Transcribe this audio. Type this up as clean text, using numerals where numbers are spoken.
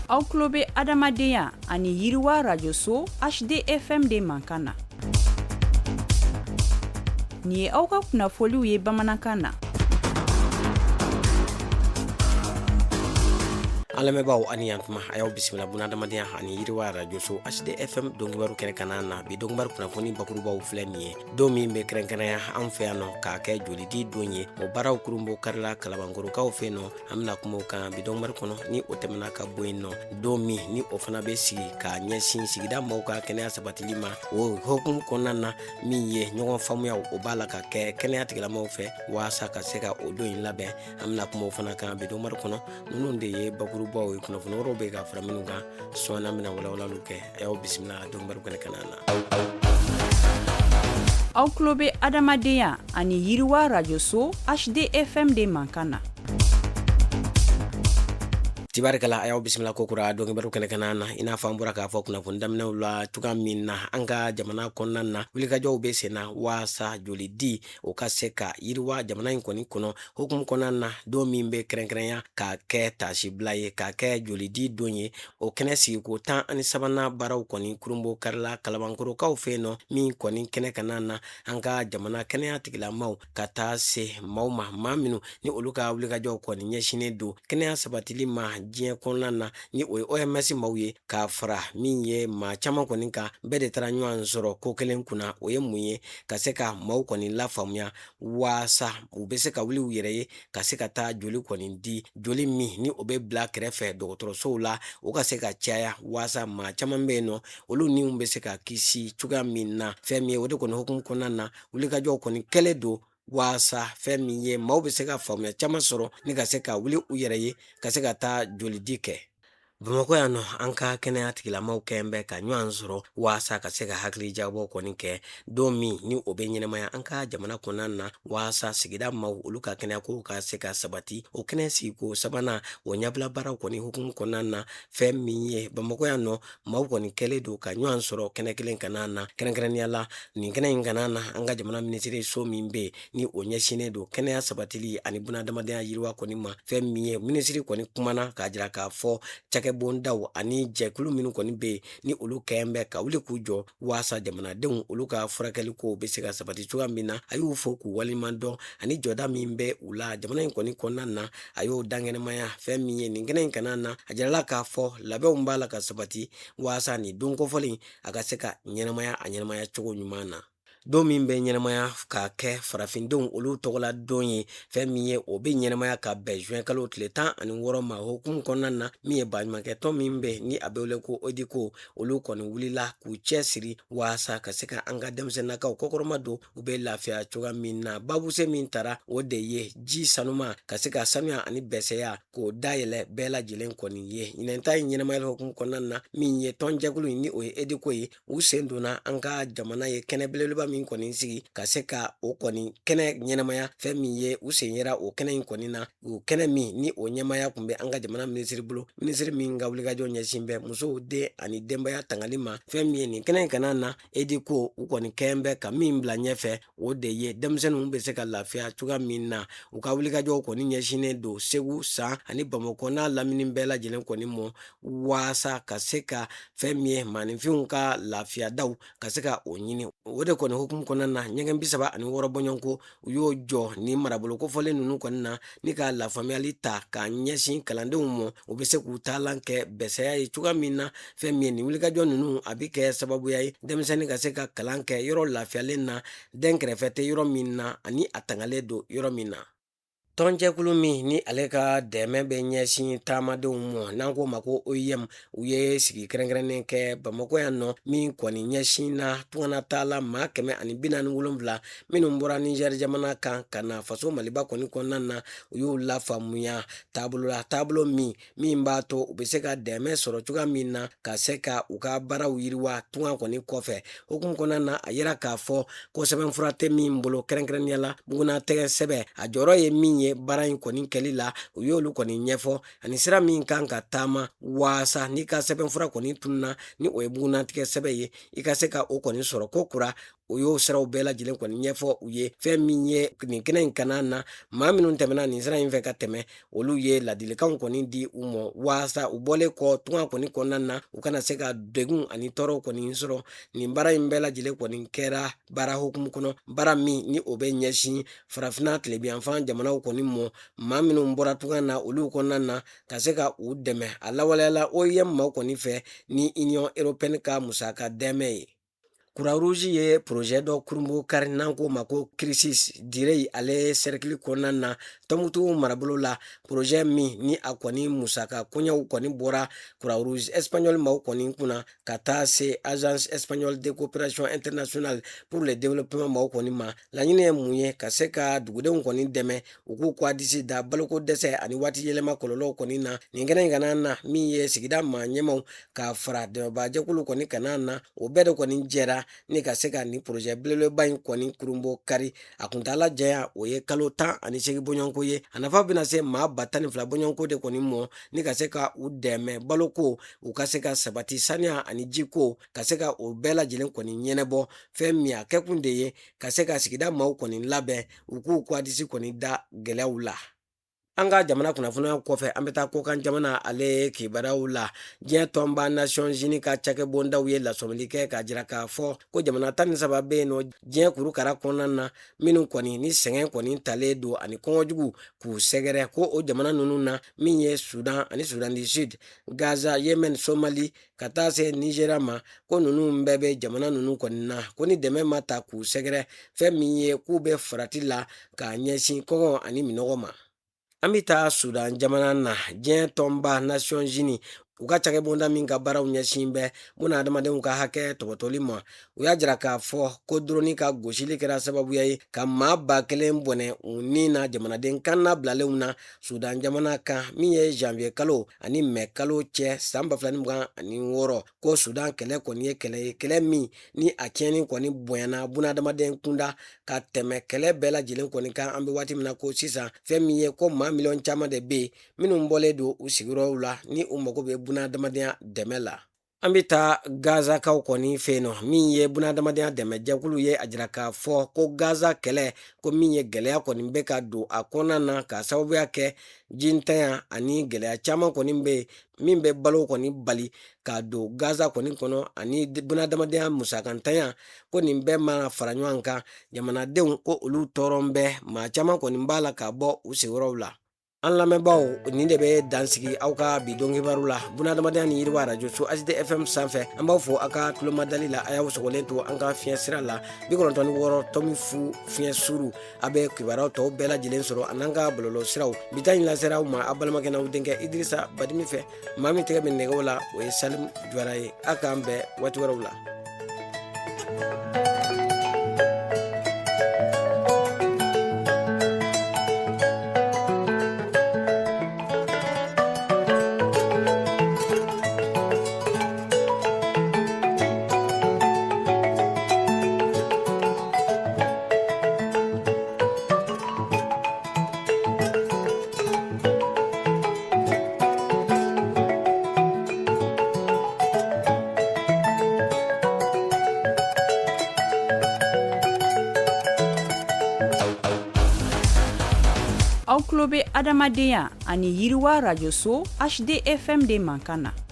Aw tulo bɛ adamadenya ani yiriwa rajoso HDFM de mankan na. Nin ye aw ka kunnafoliw ye bamanankan na. An lamɛnbaaw ani yantuma, a y'aw bisimila bunadamadenya ani yiriwa arajoso HDFM donkibaru kɛnɛ kan na. Bi donkibaru kunnafoni bakurubaw filɛ nin ye. Don min bɛ kɛrɛnkɛrɛnya an fɛ yan nɔ k'a kɛ jolidi don ye, o baaraw kurunbo karila Kalabankorokaw fɛ yen nɔ. An bɛna kuma o kan bi donkibaru kɔnɔ. Ni o tɛmɛna ka bɔ yen nɔ, don min ni o fana bɛ sigi ka ɲɛsin sigida maaw ka kɛnɛya sabatili ma, o hukumu kɔnɔna na, min ye ɲɔgɔn faamuyaw, o b'a la ka kɛ kɛnɛya tigilamaaw fɛ waasa ka se ka o don in labɛn. An bɛna kuma o fana kan bi donkibaru kɔnɔ. Ninnu de ye bakurubaw ye, kunnafoni wɛrɛw bɛ ka fara minnu kan sɔɔni, an bɛna walawalaliw kɛ. A y'aw bisimila donkibaru kɛnɛ kan na. Aw tulo bɛ adamadenya ani yiriwa rajoso HDFM de mankan na. Tibarikala, a y'aw bisimila kokura donkibaru kɛnɛ kan na. I n'a fɔ an bɔra k'a fɔ kunnafoni daminɛw la cogoya min na, an ka jamana kɔnɔna na, wulikajɔw bɛ sen na waasa jolidi o ka se ka yiriwa jamana in kɔni kɔnɔ. Hukumu kɔnɔna na, don min bɛ kɛrɛnkɛrɛnya k'a kɛ taasibila ye, k'a kɛ jolidi don ye, o kɛnɛ sigiko 13nan baaraw kɔni kurunbo karila Kalabankorokaw fɛ yen nɔ. Min kɔni kɛnɛ kan na, an ka jamana kɛnɛya tigilamaw ka taa se maaw ma, maa minnu ni olu ka wulikajɔw kɔni ɲɛsinnen don kɛnɛya sabatili ma diɲɛ kɔnɔna na, ni o ye OMS maaw ye, k'a fara min ye maa caman kɔni kan, bɛɛ de taara ɲɔgɔn sɔrɔ ko kelen kunna. O ye mun ye? Ka se ka maaw kɔni lafaamuya waasa u bɛ se ka wuli u yɛrɛ ye ka se ka taa joli kɔni di. Joli min ni o bɛ bila kɛrɛfɛ dɔgɔtɔrɔsow la, o ka se ka caya waasa maa caman bɛ yen nɔ, olu niw bɛ se ka kisi cogoya min na. Fɛn min ye o de kɔni hukumu kɔnɔna na, wulikajɔw kɔni kɛlen don waasa fɛn min ye maaw bɛ se ka faamuya caman sɔrɔ ni ka se ka wuli u yɛrɛ ye ka se ka taa jolidi kɛ. Bamakɔ yan nɔ, an ka kɛnɛya tigilamaw kɛn bɛ ka ɲɔgɔn sɔrɔ waasa ka se ka hakili jagabɔ kɔni kɛ don min ni o bɛ ɲɛnamaya an ka jamana kɔnɔna na, waasa sigida maaw olu ka kɛnɛyako ka se ka sabati. O kɛnɛ sigiko sabanan, o ɲɛbila baaraw kɔni hukumu kɔnɔna na, fɛn min ye Bamakɔ yan nɔ, maaw kɔni kɛlen don ka ɲɔgɔn sɔrɔ kɛnɛ kelen kan na. Kɛrɛnkɛrɛnnenya la, nin kɛnɛ in kan na, an ka jamana minisiri so min bɛ yen ni o ɲɛsinnen don kɛnɛya sabatili ani bunadamadenya yiriwa kɔni ma, fɛn min ye minisiri kɔni kumana k'a jira k'a fɔ cakɛbondaw ani jɛkulu minnu kɔni bɛ yen ni olu kɛn bɛ ka wuli k'u jɔ waasa jamanadenw olu ka furakɛli kow bɛ se ka sabati cogoya min na, a y'u fo k'u waleɲuman dɔn ani jɔda min bɛ u la jamana in kɔni kɔnɔna na, a y'o dankɛnɛmaya. Fɛn min ye nin kɛnɛ in kan na, a jirala k'a fɔ labɛnw b'a la ka sabati waasa nin don kofɔlen a ka se ka ɲɛnamaya a ɲɛnamaya cogo ɲuman na. Don min bɛ ɲɛnamaya k'a kɛ farafindenw olu tɔgɔla don ye, fɛn min ye o bɛ ɲɛnamaya ka bɛn juin kalo tile 16 ma. Hukumu kɔnɔna na, min ye baɲumankɛtɔn min bɛ ni a bɛ wele ko ODICO, olu kɔni wulila k'u cɛ siri waasa ka se ka an ka denmisɛnninnakaw kɔkɔrɔma don, u bɛ lafiya cogoya min na. Babuse min tara, o de ye ji sanuma ka se ka sanuya ani bɛsɛya k'o dayɛlɛ bɛɛ lajɛlen kɔni ye. Ɲinɛnta in ɲɛnamayali hukumu kɔnɔna na, min ye tɔnjɛkulu in ni o ye EDICO ye, u sen donna an ka jamana ye kɛnɛ belebeleba min kɔni sigi ka se ka o kɔni kɛnɛ ɲɛnamaya. Fɛn min ye u sen yera o kɛnɛ in kɔni na, o kɛnɛ min ni o ɲɛmaya tun bɛ an ka jamana minisiri bolo, minisiri min ka wulikajɔ ɲɛsin bɛ musow, den ani denbaya tangali ma. Fɛn min ye nin kɛnɛ in kana na, EDICO u kɔni kɛn bɛ ka min bila ɲɛfɛ, o de ye denmisɛnninw bɛ se ka lafiya cogoya min na. U ka wulikajɔw kɔni ɲɛsinnen don Segu, San ani Bamakɔ n'a lamini bɛɛ lajɛlen kɔni mɔ, waasa ka se ka fɛn min ye maaninfinw ka lafiyadaw ka se ka o ɲini. O de kɔni hukumu kɔnɔna na, ɲɛgɛn 36 bɔɲɔgɔnko, u y'o jɔ ni marabolo kofɔlen ninnu kɔni na, ni ka lafaamuyali ta k'a ɲɛsin kalandenw ma, u bɛ se k'u taalan kɛ bɛsɛya ye cogoya min na. Fɛn min ye nin wulikajɔ ninnu, a bɛ kɛ sababuya ye denmisɛnnin ka se ka kalan kɛ yɔrɔ lafiyalen na, den kɛrɛfɛ tɛ yɔrɔ min na ani a tangalen don yɔrɔ min na. Tɔnjɛkulu min ni ale ka dɛmɛ bɛ ɲɛsin taamadenw ma, n'an k'o ma ko OIM, u ye sigi kɛrɛnkɛrɛnnen kɛ Bamakɔ yan nɔ, min kɔni ɲɛsinna tunganataala maa 147 minnu bɔra Nizɛri jamana kan ka na faso Maliba kɔni kɔnɔna na. U y'u lafaamuya taabolo la, taabolo min b'a to u bɛ se ka dɛmɛ sɔrɔ cogoya min na ka se ka u ka baaraw yiriwa tunga kɔni kɔfɛ. Hukumu kɔnɔna na, a yira k'a fɔ ko sɛbɛnfura tɛ min bolo, kɛrɛnkɛrɛnnenya la bugunnatigɛ sɛbɛn, a jɔyɔrɔ ye min ye baara in kɔni kɛli la, u y'olu kɔni ɲɛfɔ, ani sira min kan ka taama waasa n'i ka sɛbɛnfura kɔni tununna, ni o ye bugunnatigɛ sɛbɛn ye, i ka se ka o kɔni sɔrɔ ko kura. O y'o siraw bɛɛ lajɛlen kɔni ɲɛfɔ u ye. Fɛn min ye nin kɛnɛ in kana na, maa minnu tɛmɛna nin sira in fɛ ka tɛmɛ, olu ye ladilikanw kɔni di u ma waasa u bɔlen kɔ tunga kɔni kɔnɔna na, u kana se ka degun ani tɔɔrɔw kɔni sɔrɔ. Nin baara in bɛɛ lajɛlen kɔni kɛra baara hukumu kɔnɔ, baara min ni o bɛ ɲɛsin farafinna tilebinyanfan jamanaw kɔni mɔ, maa minnu bɔra tunga na olu kɔnɔna na, ka se ka u dɛmɛ. A lawaleyala OIM maaw kɔni fɛ ni Union européenne ka musaka dɛmɛ ye. Croix-Rouge ye projet dɔ kurunbon kari n'an k'o ma ko Crisis Direy, ale cercle kɔnɔna na Tɔnbukutu marabolo la. Projet min ni a kɔni musaka koɲɛw kɔni bɔra Croix-Rouge espagnol maaw kɔni kunna ka taa se Agence espagnole de coopération internationale pour le développement maaw kɔni ma. Laɲini ye mun ye? Ka se ka dugudenw kɔni dɛmɛ u k'u k'a disi da baloko dɛsɛ ani waati yɛlɛma kɔlɔlɔw kɔni na. Nin kɛnɛ in kana na, min ye sigida maa ɲɛmaw ka fara dɛmɛbaajɛkulu kɔni kana na, o bɛɛ de kɔni jɛra ni ka se ka nin projet belebeleba in kɔni kurunbon kari. A kuntaala janya, o ye kalo 18 bɔɲɔgɔnko ye. A nafa bɛna se maa 12,000 bɔɲɔgɔnko de kɔni mɔ, ni ka se ka u dɛmɛ baloko, u ka se ka sabati saniya ani jiko, ka se ka o bɛɛ lajɛlen kɔni ɲɛnabɔ. Fɛn min a kɛkun de ye ka se ka sigida maaw kɔni labɛn u k'u k'a disi kɔni da gɛlɛyaw la. An ka jamana kunnafoniya kɔfɛ, an bɛ taa kɔkan jamana ale kibaruyaw la. Diɲɛ tɔnba Nations Unies ka cakɛbondaw ye lasɔmili kɛ k'a jira k'a fɔ ko jamana 13 bɛ yen nɔ diɲɛ kurukara kɔnɔna na, minnu kɔni ni sɛgɛn kɔni talen don ani kɔngɔjugu k'u sɛgɛrɛ, ko o jamana ninnu na, min ye Sudan ani Sudan du Sud, Gaza, Yemen, Somali, ka taa se Nizeriya ma, ko ninnu bɛɛ bɛ jamana ninnu kɔni na, ko ni dɛmɛ ma ta k'u sɛgɛrɛ, fɛn min ye k'u bɛ farati la k'a ɲɛsin kɔngɔ ani minɔgɔ ma. An bɛ taa Sudan jamana na. Diɲɛ tɔnba Nations Unies u ka cakɛbonda min ka baaraw ɲɛsin bɛ buna adamadenw ka hakɛ tɔbɔtɔli ma, u y'a jira k'a fɔ ko drone ka gosili kɛra sababuya ye ka maa 1000 bɔnɛ u ni na jamanaden kannabilalenw na Sudan jamana kan, min ye janvier kalo ani mɛ kalo cɛ san 2026. Ko Sudan kɛlɛ kɔni ye kɛlɛ ye, kɛlɛ min ni a tiɲɛni kɔni bonyana bunadamaden kunda ka tɛmɛ kɛlɛ bɛɛ lajɛlen kɔni kan an bɛ waati min na ko sisan. Fɛn min ye ko maa miliyɔn caman de bɛ yen minnu bɔlen don u sigiyɔrɔw la ni u mago bɛ bunadamadenya dɛmɛ la. An bɛ taa Gazakaw kɔni fɛ yen nɔ. Min ye bunadamadenya dɛmɛ jɛkulu ye, a jira k'a fɔ ko Gaza kɛlɛ, ko min ye gɛlɛya kɔni bɛ ka don a kɔnɔna na k'a sababuya kɛ jintanya ani gɛlɛya caman kɔni bɛ yen min bɛ balo kɔni bali ka don Gaza kɔni kɔnɔ, ani bunadamadenya musakantanya, ko nin bɛɛ mana fara ɲɔgɔn kan, jamanadenw ko olu tɔɔrɔ bɛ, maa caman kɔni b'a la ka bɔ u sigiyɔrɔw la. An lamɛnbaaw, nin de bɛ dan sigi aw ka bi don kibaru la bunadamadenya ni yiriwa arajo so HD FM sanfɛ. An b'aw fo aw ka tulomadali la. A y'aw sɔgɔlen to an ka fiɲɛ sira la 96.0 fiɲɛ suru. A bɛ kibaruyaw tɔw bɛɛ lajɛlen sɔrɔ an'an ka bɔlɔlɔ siraw. Bi ta in lasera aw ma aw balimakɛ n'aw denkɛ Idirisa Badimi fɛ. Maa min tɛgɛ bɛ nɛgɛw la, o ye Salim Juwara ye. A k'an bɛn waati wɛrɛw la. Aw tulo bɛ adamadenya ani yiriwa rajoso HDFM de mankan na.